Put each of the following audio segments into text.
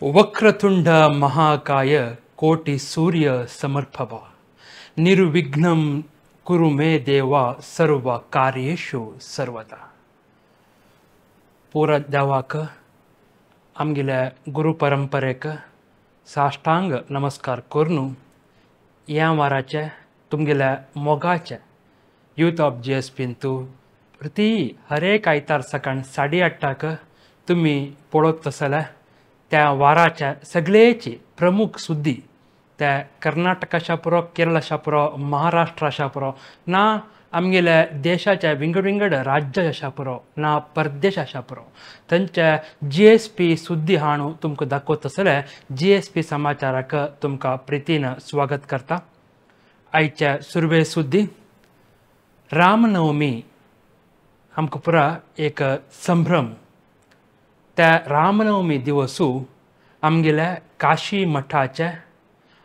वक्रतुंड महाकाय कोटि सूर्य समर्पभ निर्विघ्नं कुरु मे देवा सर्व कार्येषु सर्वदा। पुरा देवाक आमगेल्या गुरु परंपरेक साष्टांग नमस्कार करून ह्या वाराचे तुमगेल्या मोगाचे यूथ ऑफ जी एस पींतू प्रति हरेक आयतार सकाळ 8:30 तुमी पळोवत आसले त्या वाराच्या सगळेची प्रमुख सुद्दी त्या कर्नाटकाच्या पुरो, केरळाच्या पुरो, महाराष्ट्राच्या पुरो ना आमगेल्या देशाच्या विंगड विंगड राज्याच्या पुरो ना परदेशाच्या पुरो तांच्या जी एस पी सुद्दी हाणू तुमकां दाखोवत आसले। जी एस पी समाचाराक तुमकां प्रितीन स्वागत करता। आयच्या सुरवे सुद्दी रामनवमी आमकां पुरा एक संभ्रम। त्या रामनवमी दिवसू आमगेल्या काशी मठाचे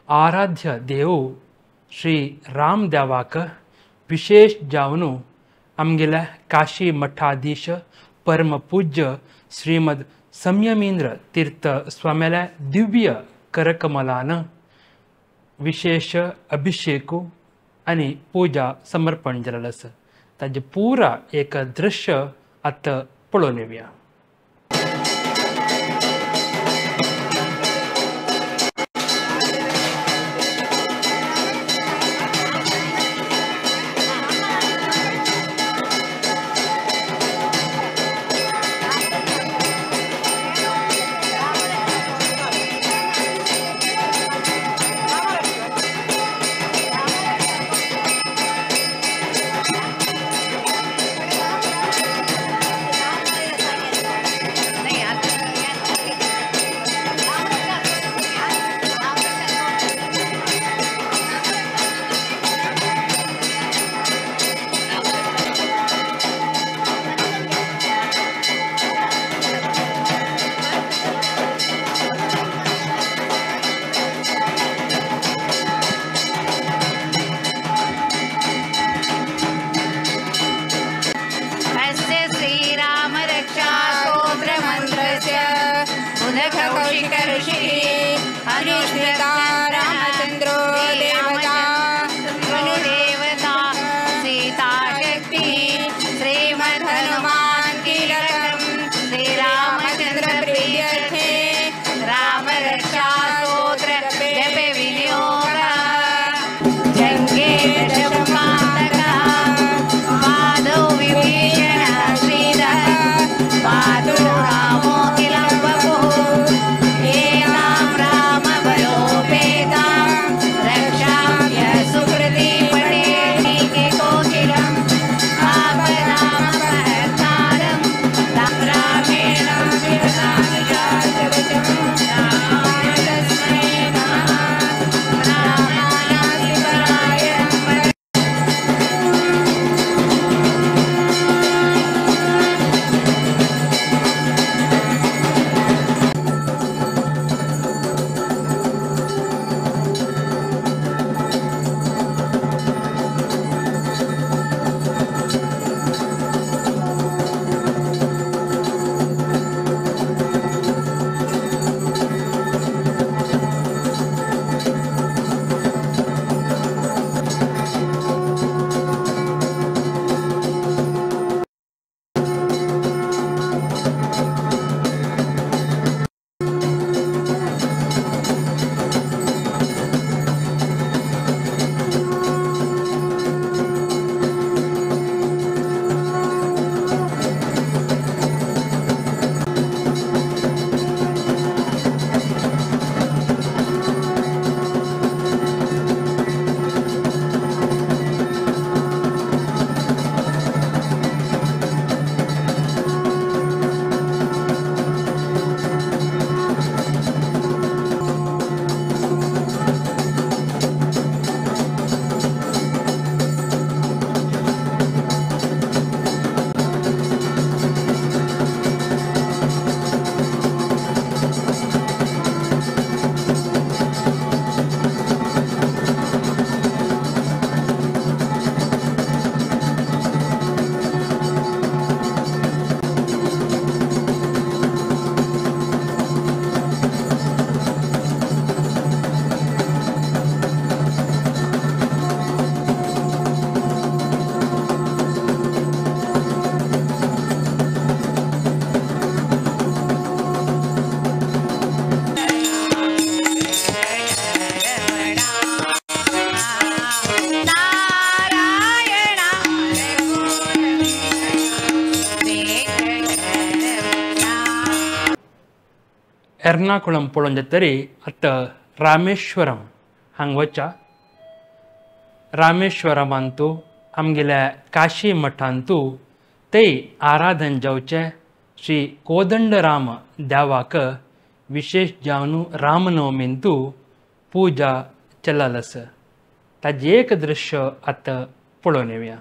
आराध्य देव श्री रामदेवाक विशेष जावन आमगेल्या काशी मठाधीश परमपूज्य श्रीमद संयमेंद्र तीर्थ स्वाम्याल्या दिव्य करकमलान विशेष अभिषेक आनी पूजा समर्पण जालेलें आसा। ताजें पुरा एक दृश्य आतां पळोवन येवया। पादो रामो किलं वपुः। एर्नाकुळम पळोवन जातरी आतां रामेश्वरम हांगा वचा. रामेश्वरमांतू आमगेल्या काशी मठांतू ते आराधन जावचे श्री कोदंडराम देवाक विशेष जावन रामनवमींतू पूजा चलल आसा. ताजें एक दृश्य आतां पळोवन येवया.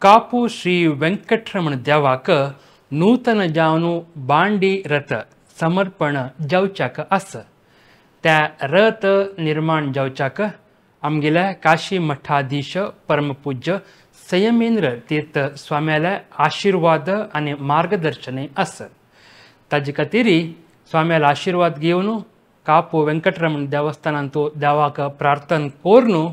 कापू श्री वेंकटरमण देवाक नूतन जावन बांडी रथ समर्पण जावच्याक आसा. त्या रथ निर्माण जावच्याक आमगेल्या काशी मठाधीश परमपूज्य संयमेंद्र तीर्थ स्वाम्याले आशिर्वाद आनी मार्गदर्शनय आसा. ताजे खातीर स्वाम्याले आशिर्वाद घेवन कापू वेंकटरमण देवस्थानांतू देवाक प्रार्थना करून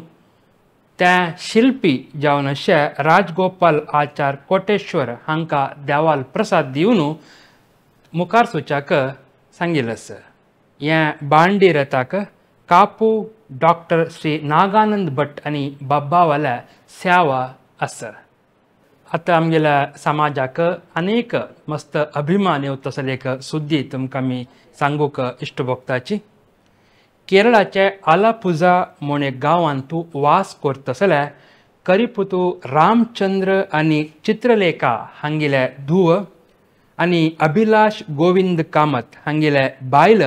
त्या शिल्पी जावन अशे राजगोपाल आचार कोटेश्वर हांकां देवाल प्रसाद दिवन मुखार सुच्याक सांगिल्लें आसा. हें बांडी रथाक कापू डॉक्टर श्री नागानंद भट आनी बाब्बावाल्या सेवा आसा. आतां आमगेल्या समाजाक अनेक मस्त अभिमान येवता तसली एक सुद्दी तुमकां आमी सांगूंक इश्ट भोगताची. केरळाचे आलापुजा म्हूण एक गांवांत तूं वास करतसले करिपुतू रामचंद्र आनी चित्रलेखा हांगेले धूव आनी अभिलाष गोविंद कामत हांगेले बायल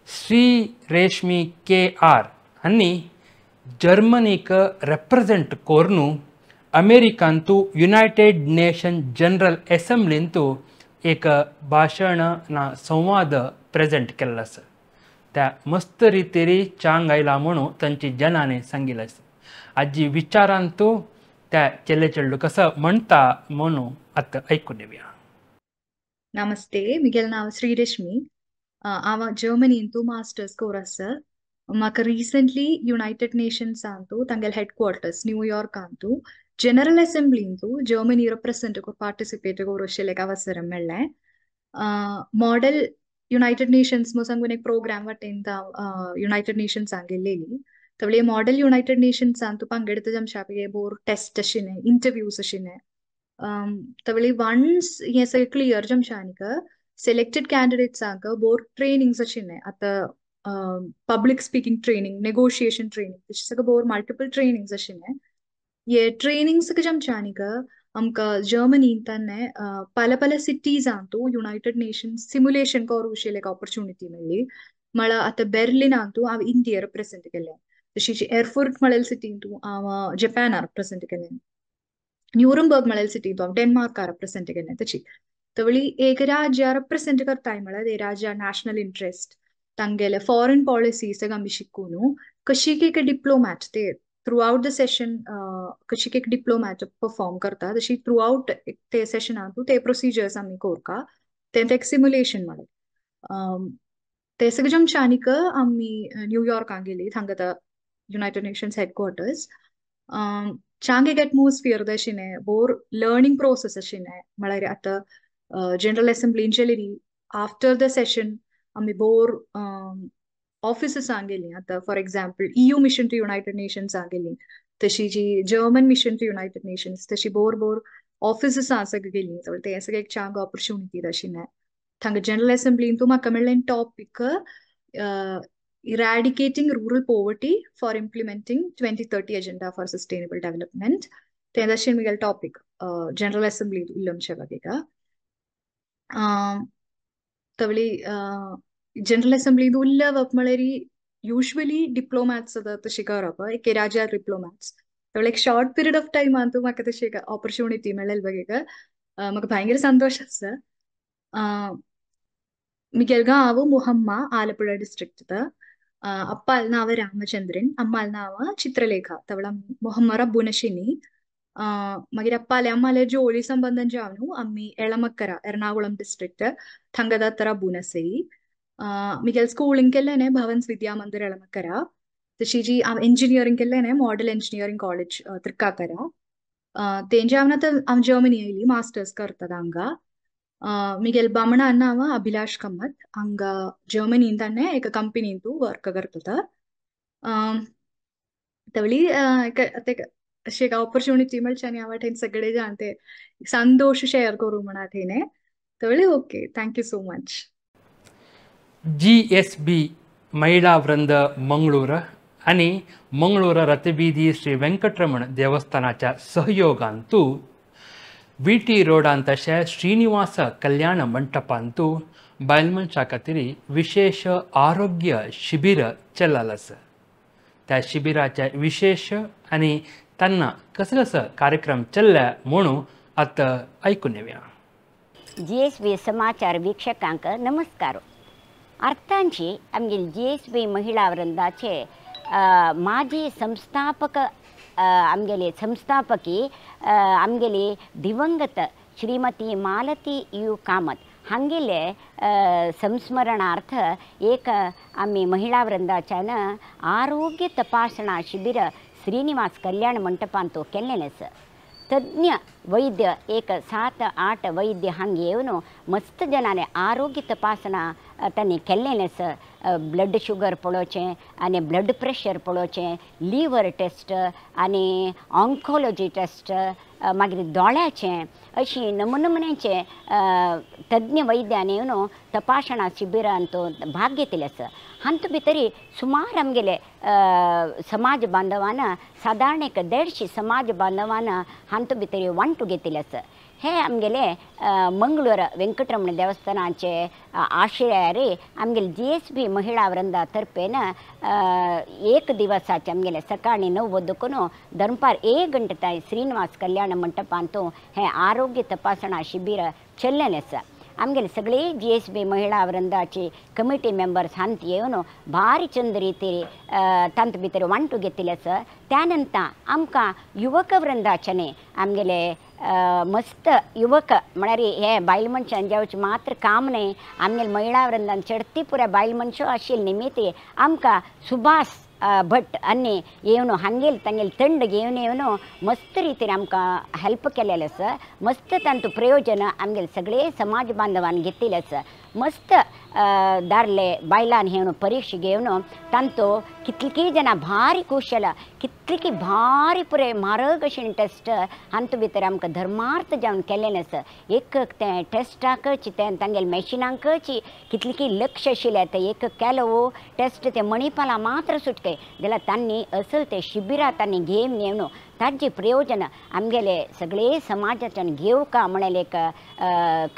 श्री रेशमी के आर हांणी जर्मनीक रेप्रेजेंट करून अमेरिकांतू युनायटेड नेशन जनरल एसेंब्लींतू एक भाशण ना संवाद प्रेजेंट केल्लो आसा. त्या मस्त रितीरी चांग आयला म्हणून तांची जनाने सांगिल्लें आसा. आजी विचारांतू त्या चेले चेडू कसं म्हणटा म्हणून आतां आयकून येवया. नमस्ते, मिगेल नांव श्रीरश्मी. हांव जर्मनींतू मास्टर्स कोर्स आसा. म्हाका रिसंटली युनायटेड नेशन्सांतू तांगेले हेडक्वॉर्टर्स न्यूयॉर्कांतू जनरल असेंब्लींतू जर्मनी रिप्रेसेंट पार्टिसिपेट करूं एक अवसर मेळ्ळें. मॉडेल युनायटेड नेशन्स सांगून एक प्रोग्राम वाटेंता युनायटेड नेशन्स गेल्लेली. तवळे मॉडेल युनायटेड नेशन्सांतू पंगेडत जमशापे बोर टेस्ट अशिने इंटरव्यूज अशिने तवळे वन्स हें सगळें क्लियर जमशानिक सिलेक्टेड कॅन्डिडेट्सांक बोर ट्रेनिंग्स अशिने आतां public speaking training, negotiation training तशें सगळें बोर मल्टिपल ट्रेनिंग्स अशिने. हे ट्रेनिंग्स जमशानिक आमकां जर्मनीन തന്നെ പല പല സിറ്റീസാंतू युनायटेड नेशन्स सिम्युलेशन करूं एक ऑपॉर्च्युनिटी मेळ्ळी. म्हळ्यार आतां बेर्लिनांतू हांव इंडिया रिप्रेजेंट केलें, तशीच एरफुर्ट म्हळ्यार सिटींतू हांव जपाना रिप्रेजेंट केलें, न्यूरंबर्ग म्हळ्यार सिटींतू हांव डेन्मार्का रिप्रेजेंट केलें. तशी तवळी एक राज्या रिप्रेजेंट करताय म्हळ्यार ते राज्या नॅशनल इंट्रस्ट तांगेले फॉरेन पॉलिसी सगळें आमी शिकून कशी एक डिप्लोमॅट ते थ्रू आउट the session कशी एक डिप्लोमॅट परफॉर्म करता तशी थ्रू आउट ते सेशनांतू ते प्रोसिजर्स आमी कोरका तें एक सिम्युलेशन म्हळ्यार ते सगळें जमशानिक आमी न्यूयॉर्काक गेली थांगा युनायटेड नेशन्स हेडक्वॉर्टर्स. चांग एक एटमॉस्फियर अशिने बोर लर्निंग प्रोसेस अशिने म्हळ्यार आतां जनरल असेंब्लीन जेली आफ्टर the session आमी बोर ऑफिसेसांक गेली. आतां for example EU mission to United नेशन्सांक गेली, तशी जी German mission to United Nations तशी बोर बोर ऑफिसेसां सगळीं गेली. तें सगळें एक चांग ऑपॉर्च्युनिटी अशिने. थांगा जनरल असेंब्लीन तूं म्हाका मेळ्ळें topic eradicating rural poverty for implementing 2030 agenda for sustainable development. तें तशें म्हगेलें टॉपीक जनरल असेंब्लींत उलोवचे बागेक. तवळी जनरल असेंब्लींत उलोवप म्हळ्यार युज्वली डिप्लोमॅट्स तशें करप एक राज्यार डिप्लोमॅट्स एक short period of time Antu म्हाका तशी एक ऑपॉर्च्युनिटी मेळ्ळें बघेक म्हाका भयंकर संतोश आसा. मिगेल गांव मुहम्मा आलपुഴ ഡിസ്ട്രിക്ട്. അപ്പാൽ നാവ രാമചന്ദ്രൻ, അമ്മാൽ നാവ ചിത്രലേഖ, തവള മുഹമ്മറ ബുനശിനി. मागीर अप्पाले अम्माले जोली संबंदन जावनु आम्ही एळमक्करा Ernakulam district थंगदातरा बुनसई. Miguel schooling केल्लेने Bhavan's विद्या मंदिर एळमक्करा. तशी जी इंजिनियरिंग केल्लेने मॉडल इंजिनियरिंग कॉलेज त्रिक्काकरा. तेंजे हांव आतां हांव जर्मनी आयली मास्टर्स करता हांगा. मिगेल बामणा नांव अभिलाष कम्मत, हांगा जर्मनीन ताणें एका कंपनीन तूं वर्क करता. तवळी अशी एक ऑपॉर्च्युनिटी मेळची आनी हांव थंय सगळे जाण ते संतोश शेअर करूं म्हण थंय तवळी okay, thank you so much. GSB Mahila Vrinda Mangalore आनी मंगळूर रथबीदी श्री वेंकटरमण देवस्थानाच्या सहयोगांतू व्ही टी रोडांत तशें श्रीनिवास कल्याण मंटपांतू बायल मनशां खातीर विशेष आरोग्य शिबीर चल्लाल आसा. त्या शिबिराचे विशेष आनी तांना कसो कसो कार्यक्रम चल्ल्या म्हणून आतां आयकून येवया. GSB समाचार वीक्षकांक नमस्कार. अर्थांची आमगे GSB महिला वृंदाचे माजी संस्थापक आमगेले संस्थापकी आमगेले दिवंगत श्रीमती मालती you Kamat हांगेले संस्मरणार्थ एक आमी महिला वृंदाच्यान आरोग्य तपासणा शिबीर श्रीनिवास कल्याण मंटपांत केल्लें आसा. तज्ञ वैद्य एक 7-8 वैद्य हांग येवन मस्त जनांनी आरोग्य तपासणा तांणी केल्लें आसा. ब्लड शुगर पळोवचें आनी ब्लड प्रेशर पळोवचें, लिवर टेस्ट आनी ऑन्कोलॉजी टेस्ट, मागीर दोळ्याचें, अशी नमुनमुन्याचे तज्ञ वैद्यांनी येवन तपासणा शिबिरांत भाग घेतिल्ले आसा. हातूंत भितर सुमार आमगेले समाज बांधवान सादारण एक 150 समाज बांधवान हातूंत भितर वांटू घेतिल्ले आसा. हे आमगेले मंगळूर वेंकटरमण देवस्थानाचे आश्रयार आमगेले GSB महिला वृंदा तर्फेन एक दिवसाचे आमगेले सकाळी 9 वदकून दनपार 1 गंटे तांय श्रीनिवास कल्याण मंटपांत हे आरोग्य तपासणा शिबीर चल्लेलें आसा. आमगेले सगळे GSB महिला वृंदाची कमिटी मेंबर्स हांत येवन भारी चंद रितीर तांत भितर वांटू घेतिल्ले आसा. त्या नंतर आमकां युवक वृंदाच्यानी आमगेले मस्त युवक म्हळ्यार हे बायल मनशान जेवचें मात्र काम न्हय, आमगेले महिला वृंदान चडती पुराय बायल मनशां आशिल्ले निमित्त आमकां सुभाष भट आनी येवन हांगेल तांगेले तंड घेवन येवन मस्त रितीन आमकां हेल्प केलेलें आसा. मस्त तांतू प्रयोजन आमगेले सगळे समाज बांधवान घेतिल्लें आसा. मस्त दारले बायलान येवन परीक्षा घेवन तांचो कितलीं जाणां भारी कुशल, कितली भारी पुराय म्हारग अशें टेस्ट हातूंत भितर आमकां धर्मार्थ जावन केल्लें आसा. एक तें टेस्टाकच तें तांगेले मॅशिनांकच कितली लक्ष आशिल्लें तें एक केलो टेस्ट तें मणिपाला मात्र सुटके जाल्यार तांणी असल ते शिबिरां तांणी घेवन येवन ताजें प्रयोजन आमगेले सगळे समाजाच्यान घेवका म्हणलें एक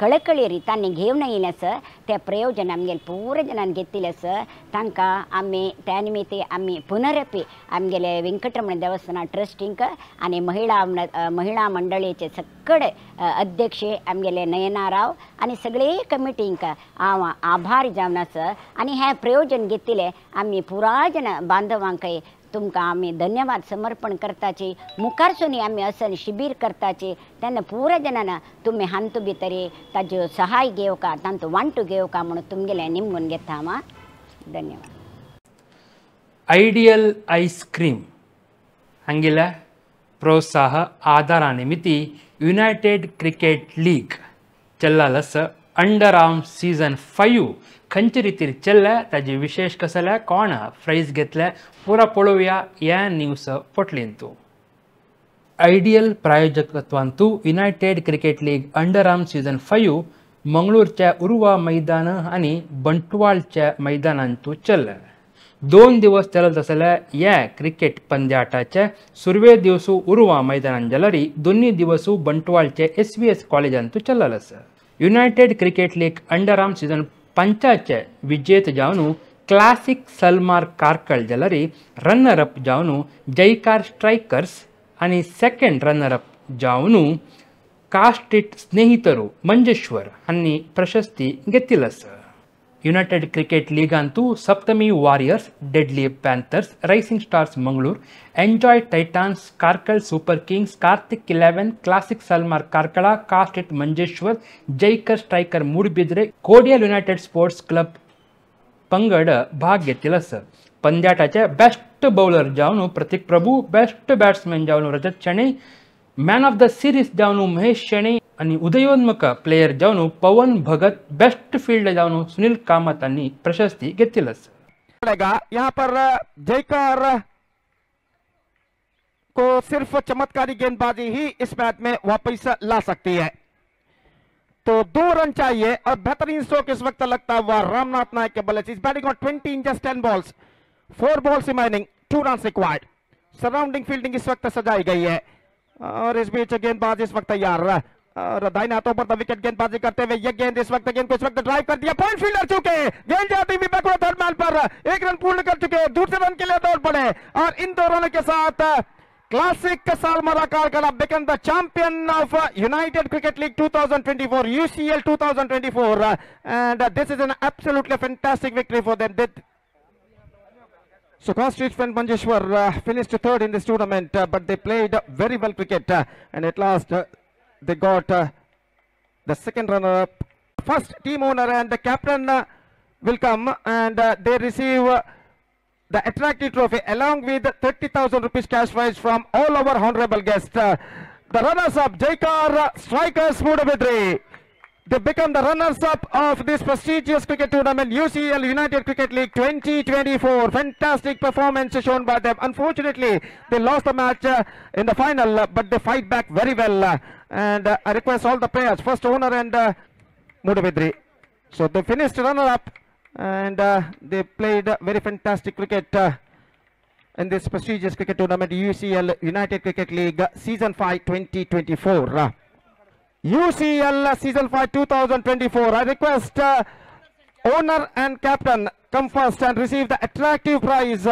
कळकळी तांणी घेवन येयलें आसा. तें प्रयोजन आमगेले पुराय जणान घेतिल्लें आसा. तांकां आमी त्या निमित्त आमी पुनरपी आमगेले वेंकटरमण देवस्थाना ट्रस्टींक आनी महिला मंडळीचे सगळे अध्यक्ष आमगेले नयना राव आनी सगळे कमिटींक हांव आभारी जावन आसा. आनी हें प्रयोजन घेतिल्लें आमी पुराय जण बांधवांकय तुमकां आमी धन्यवाद समर्पण करताची. मुखारसून आमी असल शिबीर करताची तेन्ना पुराय जणांना तुमी हातूंत भितर ताज्यो सहाय घेवका, तांचो वांटू घेवका म्हणून तुमगेलें निमगून घेता हांव. धन्यवाद. आयडियल आयस्क्रीम हांगेल्या प्रोत्साह आदारा निमित्ती युनायटेड क्रिकेट लीग चल्लाल आसा. अंडर आर्म सीझन 5 खंयचे रितीर चल्ल्या ताजी विशेष कसल्या कोण प्रायज घेतल्या पुरा पळोवया ह्या न्यूज पोटलींतू. आयडियल प्रायोजकत्वांतू United cricket league under arm season 5 मंगळूरच्या उर्वा मैदान आनी बंटवाळच्या मैदानांतू चल्ल्या. 2 दिवस चलत आसल्या ह्या क्रिकेट पंद्याटाचे सुरवे दिवसू उर्वा मैदानान जाल्यार दोन्ही दिवसू बंटवाळचे SVS कॉलेजांतू चल्लाल आसा. United cricket league under arm season 5 विजेत जावन क्लासिक सलमार कार्कळ जाल्यार रनर अप जावन जयकार स्ट्रायकर्स आनी सेकंड रनर अप जावन कास्टीट स्नेहितरू मंजेश्वर हांणी प्रशस्ती घेतिल्लो आसा. युनायटेड क्रिकेट लीगांतू Saptami Warriors, Deadly Panthers, Rising Stars Mangalore, Enjoy Titans, Karkala Super Kings, Karthik 11, Classic Salmar Karkala, Cast It Manjeshwar, Jaikar Striker Moodbidri, Kodial United Sports Club पंगड भाग घेतिल्लो आसा. पंद्याटाचे बेस्ट बॉलर जावन प्रतीक प्रभू, बेस्ट बॅट्समॅन जावन Rajat Shenoy, man of the series जावन महेश शेणै आनी उदयोन्मुख प्लेयर जावन पवन भगत, बेस्ट फील्ड जावन सुनील कामत हांणी प्रशस्ती घेतिल्लो आसा. यहाँ पर जयकर को सिर्फ चमत्कारी गेंदबाजी ही इस मैच में वापस ला सकती है। तो 2 रन चाहिए और बेहतरीन स्ट्रोक इस वक्त लगता हुआ रामनाथ नायक के बल्ले से। Batting on 20 in just 10 balls, 4 balls remaining, 2 run required. Surrounding fielding इस वक्त सजाई गई है और इस बीच गेंदबाज इस वक्त तैयार और दाहिने हाथों पर विकेट गेंदबाजी करते हुए यह गेंद इस वक्त गेंद को इस वक्त ड्राइव कर दिया। पॉइंट फील्डर चुके, गेंद जाती हुई बैकवर्ड थर्ड मैन पर, 1 रन पूर्ण कर चुके, दूसरे रन के लिए दौड़ पड़े और इन 2 रनों के साथ Classic Salmara Karkala become the champion of United Cricket League 2024, UCL 2024, and this is an absolutely fantastic victory for them. So Car Street Friend Manjeshwar finished third in this tournament, but they played very well cricket, and at last they got the second runner-up. First team owner and the captain will come and they receive the attractive trophy along with 30,000 rupees cash prize from all our honorable guests. The runners-up Jaikar Strikers Moodbidri. They become the runners-up of this prestigious cricket tournament, UCL United Cricket League 2024. Fantastic performance shown by them. Unfortunately, they lost the match in the final, but they fight back very well. And I request all the players, first owner and Moodbidri. So they finished runner-up and they played very fantastic cricket in this prestigious cricket tournament, UCL United Cricket League Season 5 2024. UCL Season 5 2024. I request owner and captain come first and receive the attractive prize,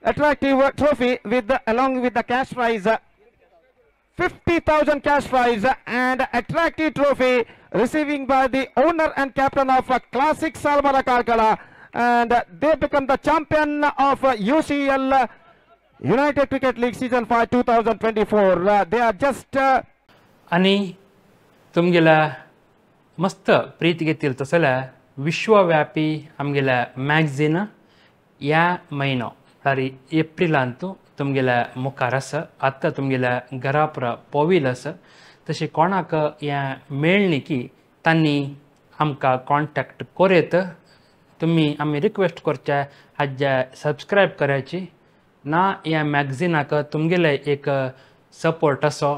attractive trophy with along with the cash prize, 50,000 cash prize and attractive trophy receiving by the owner and captain of Classic Salmara Karkala, and they become the champion of UCL United Cricket League Season 5 2024. They are just आणि तुमगेल्या मस्त प्रीत घेतील तसल्या विश्वव्यापी आमगेल्या magazine ह्या म्हयनो म्हळ्यार एप्रिलांतू तुमगेल्या मुखार आसा, आतां तुमगेल्या घरापरा पाविल्लो आसा. तशें कोणाक हें मेळ्ळें की तांणी आमकां कॉन्टेक्ट कोरेत. तुमी आमी रिक्वेस्ट करचे हाजे सबस्क्रायब करायची ना ह्या मॅगझिनाक तुमगेले एक सपोर्ट असो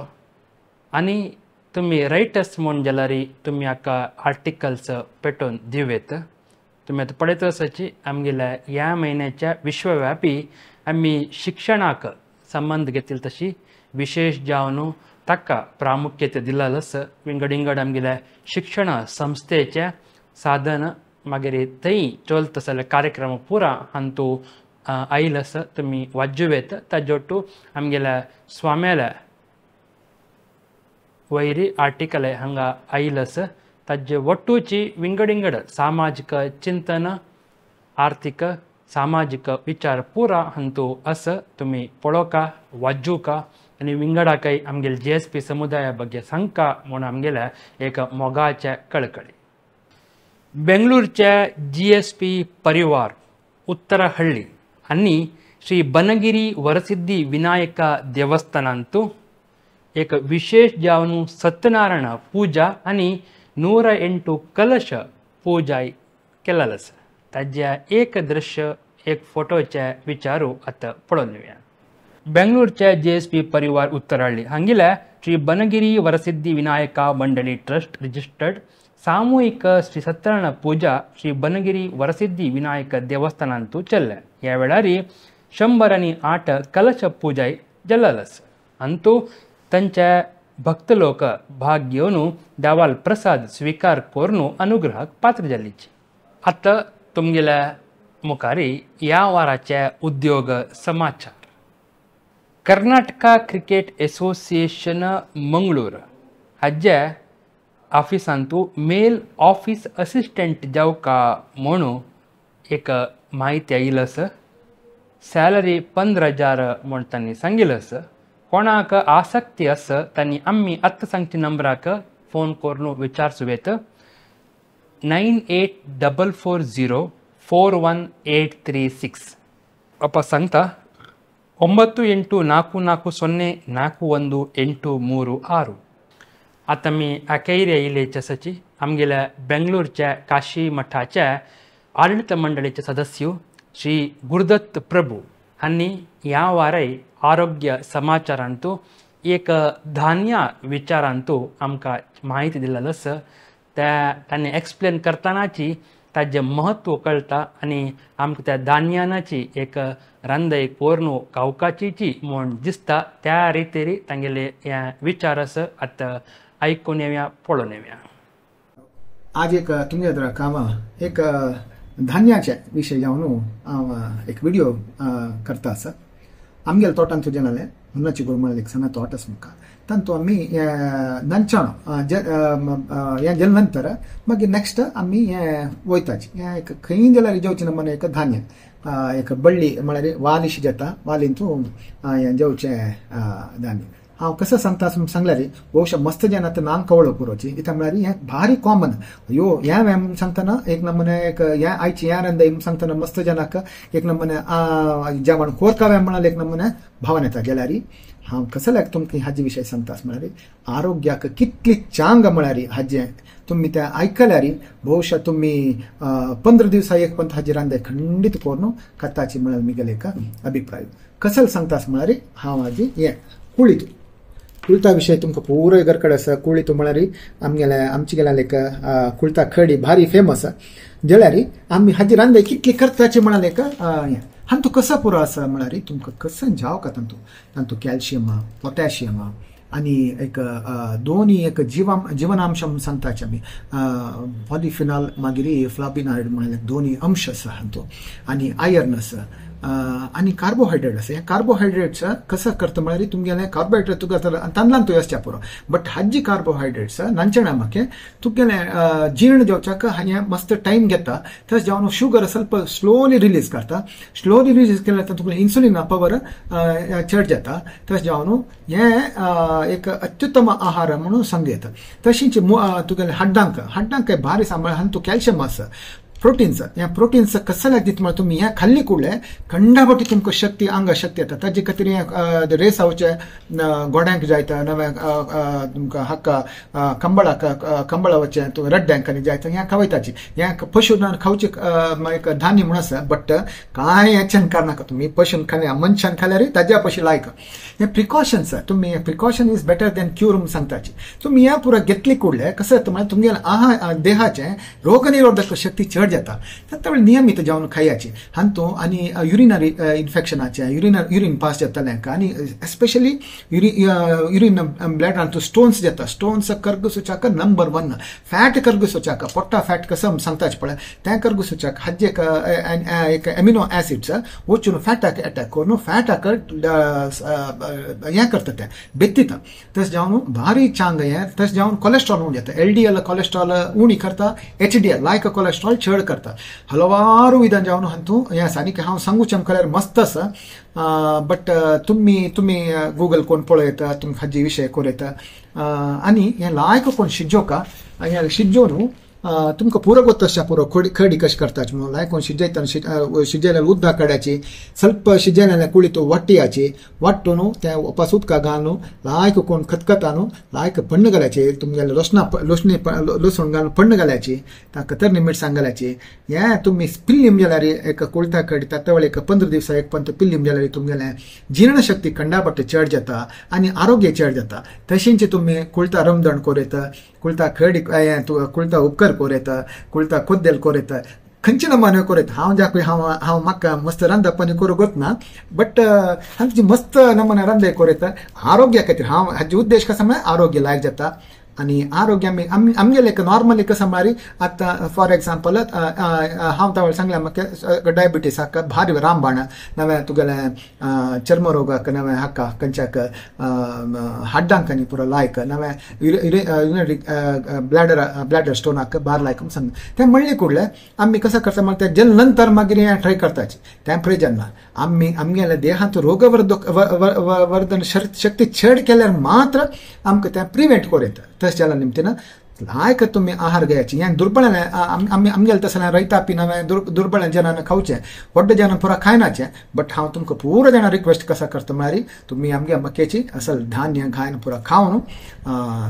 आनी तुमी रायटर्स म्हूण जाल्यार तुमी हाका आर्टिकल्स पेटोवन दिवयेत. तुमी आतां पळयत आसाची आमगेल्या ह्या म्हयन्याच्या विश्वव्यापी आमी शिक्षणाक संबंद घेतील तशी विशेष जावन ताका प्रामुख्यते दिल्लो आसा. विंगड विंगड आमगेल्या शिक्षण संस्थेचें साधन मागीर थंय चलता जाल्यार कार्यक्रम पुरा हांतू आयिल्लो आसा. तुमी वाजूं ताजे ओट्टू आमगेल्या स्वाम्याल्या वयरी आर्टिकल हांगा आयिल्लो आसा. ताजे वट्टूची विंगड विंगड सामाजीक चिंतन, आर्थीक, सामाजीक विचार पुरा हांतू आसा. तुमी पळोवका, वाजूका आनी विंगडाकय आमगेले GSP समुदाया ಬಗ್ಗೆ सांगका म्हूण आमगेल्या एक मोगाचे कळकळी. बेंगळूरचे GSP परिवार उत्तरहಳ್ಳಿ आनी श्री बनगिरी वरसिद्धी विनायक देवस्थानांतू एक विशेष जावन सत्यनारायण पूजा आनी 108 कलश पूजा केल्लो आसा. ताज्या एक दृश्य एक फोटोचे विचारू आतां पळोवन घेवया. बेंगळूरचे GSP परिवार उत्तरहಳ್ಳಿ हांगिल्या श्री बनगिरी वरसिद्धी विनायका मंडळी ट्रस्ट रजिस्टर्ड सामूहिक श्री सत्यनारायण पूजा श्री बनगिरी वरसिद्धी विनायक देवस्थानांतू चल्ल्या. ह्या वेळार 108 कलश पूजा जाल्लो आसा. अंतू तांचे भक्त लोक भाग घेवन देवाल प्रसाद स्वीकार करून अनुग्रहाक पात्र जाल्लीची. आतां तुमगेल्या मुखारी ह्या वाराचे उद्योग समाचार. कर्नाटका क्रिकेट असोसिएशन मंगळूर हाजे ऑफिसांतू मेल ऑफिस असिस्टंट जावका म्हणून एक म्हायती आयिल्ली आसा. सॅलरी 15,000 म्हूण तांणी सांगिल्लें आसा. कोणाक आसक्ती आसा तांणी आमी आत्तां सांगच्या नंबराक फोन करून विचारचो येता. 9844041836. ಅಪ್ಪ सांगता 9844041836. आतां आमी अखेर येयले आसाची आमगेल्या बेंगलोरच्या काशी मठाच्या आडळीत मंडळीचे सदस्य श्री गुरुदत्त प्रभू हांणी ह्या वाराय आरोग्य समाचारांतू एक धान्य विचारांतू आमकां म्हायती दिल्ली आसा. त्या तांणी एक्सप्लेन करतानाची ताजें म्हत्व कळटा आनी आमकां त्या धान्यानाची एक रांदय कोर्न खावपाची म्हूण दिसता. त्या रितीर तांगेले हे विचार आसा. आतां आयकून येवया, पळोवन येवया. आज एक तुमगे काम एक धान्याचे विशय जावन हांव एक व्हिडिओ करता आसा. आमगेले तोटान तुजें जालें हुन्नाची गोड म्हळ्यार एक सण तोट आसा म्हाका. तांतू आमी नंचाणो हें जेले नंतर मागीर नेक्स्ट आमी हें वयताची हें एक खंय जाल्यार जेवचें ना एक धान्य एक बळ्ळी म्हळ्यार वाली शिजता वालींतू हें जेवचें धान्य. हांव कसो सांगता सांगल्यार बहुशा मस्त जेन्ना आतां नांग कवळो पुरोची कित्याक म्हळ्यार हें भारी कॉमन ह्यो हें हें सांगतना एक नमुने एक हें आयची हें रांदय सांगतना मस्त जनाक एक नमुने जेवण कोरकावें म्हळ्यार एक नमुने भावन येता. जाल्यार हांव कसो लायक तुमकां हाजे विशय सांगता म्हळ्यार आरोग्याक कितली चांग म्हळ्यार हाजें तुमी तें आयकल्यार बहुशा तुमी 15 दिवसा एक पंत हाजी रांदय खंडीत करून खाताची म्हळ्यार मिगेले एक अभिप्राय. कसल सांगता म्हळ्यार हांव हाजी हें कुळीत कुळता विशय तुमकां पुरो घर कडेन आसा. कुळीत म्हळ्यार आमगेले आमचे गेल्या एक कुळता खडी भारी फेमस जाल्यार आमी हाजी रांदय कितली करताची म्हळ्यार एक हें हांतू कसो पुरो आसा म्हळ्यार तुमकां कसो जावं का तांतू तांतू कॅल्शियम पोटॅशियम आनी एक दोनी एक जिवनांश सांगताचे आमी पॉलिफिनॉल मागीर फ्लाबिनॉइड म्हळ्यार दोनी अंश आसा हांतू आनी आयर्न आसा आनी कार्बोहायड्रेट आसा. हे कार्बोहायड्रेट्स कसो करता म्हळ्यार तुमगेलें कार्बोहायड्रेट तुका तांदळान तूं आसच्या पुरो बट हाजी कार्बोहायड्रेट्स नांचणा म्हाका तुगेलें जीर्ण जावच्याक हें मस्त टायम घेता. तशें जावन शुगर ಸ್ವಲ್ಪ स्लोली रिलीज करता. स्लोली रिलीज केल्यार तुगेलें इन्सुलिन पवर चड जाता. तशें जावन हें एक अत्युत्तम आहार म्हणून सांगू येता. तशीच तुगेलें हाड्डांक हाड्डांक भारी सांबाळ हांतू कॅल्शियम आसा प्रोटीन्स. ह्या प्रोटीन्स कसल्याक दिता म्हळ्यार तुमी हें खाल्ली कुडले खंडाबटी तुमकां शक्ती आंगा शक्ती येता. ताजे खातीर हें रेस जावचें गोड्यांक जायता नव्या तुमकां हाका कंबळाक कंबळा वचें तुका रड्ड्यांक आनी जायता हें खावयताची. हें पशून खावचें एक धान्य म्हूण आसा बट कांय हेच्यान करनाका तुमी पशून खाल्या मनशान खाल्यार ताज्या पशी लायक. हें प्रिकॉशन्स तुमी precaution is better than cure म्हूण सांगताची. तुमी हें पुरो घेतली कुडले कसं जाता म्हळ्यार तुमगेलें आहा देहाचें रोगनिरोधक शक्ती चड जाता. त्यावेळी नियमित जेवण खायाची हांतू आनी युरिनरी इन्फेक्शनाचे युरिन पास जाताले आनी एस्पेशली युरिन ब्लॅडरांतू स्टोन्स जाता. स्टोन्स करगुसूच्याक नंबर 1 फॅट करगुसूच्याक पोट्टा फॅट कसं सांगताच पळय तें करगुसूच्याक हाजे एक एमिनो ऍसिड्स वचून फॅटाक अटॅक करून फॅटाक हें करता तें बेत्तिता. तशें जावन भारी चांग हें तशें जावन कोलेस्ट्रॉल उणें जाता. LDL cholesterol उणी करता HDL लायक कोलेस्ट्रॉल चड करता. हलवारू विधान जावन हांतू हें आसा. आनी हांव सांगूचें म्हळ्यार मस्त आसा बट तुमी तुमी गुगल कोण पळयता तुमकां हाजे विशय कोरयता आनी हें लायक कोण शिजोवका हें शिजोवन तुमकां पुरो गोत्त पुरो खडी कशें करताच म्हणून लायक कोण शिजयतना शिजयल्यार उदक काड्याची ಸ್ವಲ್ಪ शिजयल्यार कुळीत वाट्याची वाट्टून तें वापस उदका घालून लायक कोण खतखतानू लायक पण्ण घालायचे तुमगेले लसणा लसणी लसूण घालून पण्ण घालायची ताका तरणी मिरसांग घालायची. हें तुमी पिल्लीम जाल्यार एक कुळता कडी तातवळ एक 15 दिवसा एक पंत पिल्लीम जाल्यार तुमगेलें जीर्णशक्ती खंडापट्ट चड जाता आनी आरोग्य चड जाता. तशेंच तुमी कुळता रमदण कोरयता कुळता खडी कुळता उपकर कोरयता कुळता कोद्देल कोरयता खंयचे नमुने कोरयता. हांव ज्या हांव हांव म्हाका मस्त रांदप आनी करूंक वतना बट हांव मस्त नमुने रांदय कोरयता आरोग्या खातीर. हांव हाजे उद्देश कसो म्हळ्यार आरोग्य लायक जाता. आनी आरोग्य आमी आमगेले एक नॉर्मली कसं म्हळ्यार आतां फॉर एग्जाम्पल हांव तावळ सांगलें म्हाका डायबिटीसाक भारी रामबाण नवें तुगेलें चर्मरोगाक नवें हाका खंयच्याक हाड्डांक आनी पुरो लायक नवें ब्लॅडर ब्लॅडर स्टोनाक भार लायक म्हूण सांग तें म्हणलें कुडलें आमी कसं करता म्हळ्यार तें जेल नंतर मागीर हें ट्राय करताची तें प्रयोजन ना. आमी आमगेल्या देहांत रोगवर्धक वर्धन शक्ती चड केल्यार मात्र आमकां तें प्रिवेंट करूं येता. तशें जाल्या निमतीन लायक तुमी आहार घेयाची हें दुर्बळ आमी आमगेले तसलें रयतापी नवें दुर्बळ जनान खावचें व्हड जनान पुरा खायनाचें. बट हांव तुमकां पुरो जाणां रिक्वेस्ट कसा करता म्हळ्यार तुमी आमगे मकेची असल धान्य घायन पुरा खावन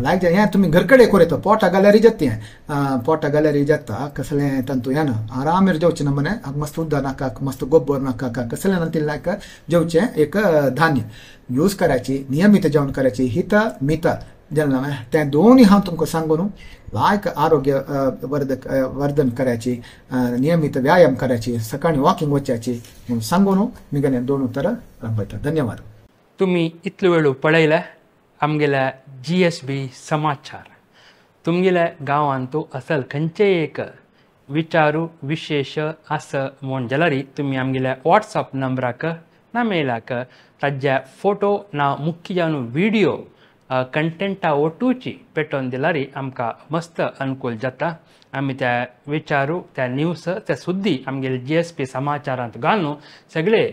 लायक जाय हें तुमी घर कडेन करूं येता. पोटा घाल्यार जाता हें पोटा घाल्यार जाता कसलें तंतू हें ना आरामेर जेवचें ना मने मस्त उदक नाका मस्त गोबर नाका कसलें ना तितलें लायक जेवचें एक धान्य यूज करायची नियमित जेवण करायची हित मित जेन्ना तें दोनूय हांव तुमकां सांगून लायक आरोग्य वर्धक वर्धन करायची नियमित व्यायाम करायची सकाळी वॉकिंग वचाची म्हणून सांगून मिगेले दोन उतरां रंगयता. धन्यवाद. तुमी इतलो वेळ पळयले आमगेल्या GSB समाचार. तुमगेल्या गांवांत असल खंयचेय एक विचारू विशेश आसा म्हूण जाल्यार तुमी आमगेल्या वॉट्सअप नंबराक ना मेलाक ताज्या फोटो ना मुख्य जावन व्हिडियो कंटेंटा ओटूची पेटोवन दिल्यार आमकां मस्त अनुकूल जाता. आमी त्या विचारू त्या न्यूज त्या सुद्दी आमगेले GSB समाचारांत घालून सगळे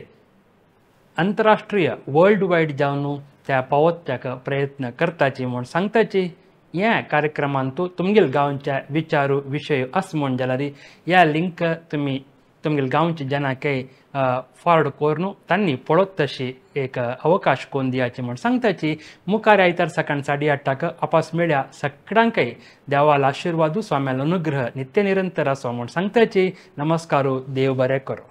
अंतरराष्ट्रीय वर्ल्ड वायड जावन त्या पावोवपाक प्रयत्न करताची म्हूण सांगताची. ह्या कार्यक्रमांत तुमगेल गांवच्या विचारू विशय आसा म्हूण जाल्यार ह्या लिंक तुमी तुमगेल गांवच्या जनाकय फॉरवर्ड करून तांणी पळोत तशी एक अवकाश कोण दियाची म्हूण सांगताची. मुखार आयतार सकाळ 8:30 आपास मेळ्या. सगळ्यांकय देवाला आशिर्वादू स्वाम्यालो अनुग्रह नित्य निरंतर आसो म्हूण सांगताची. नमस्कारू. देव बरें करूं.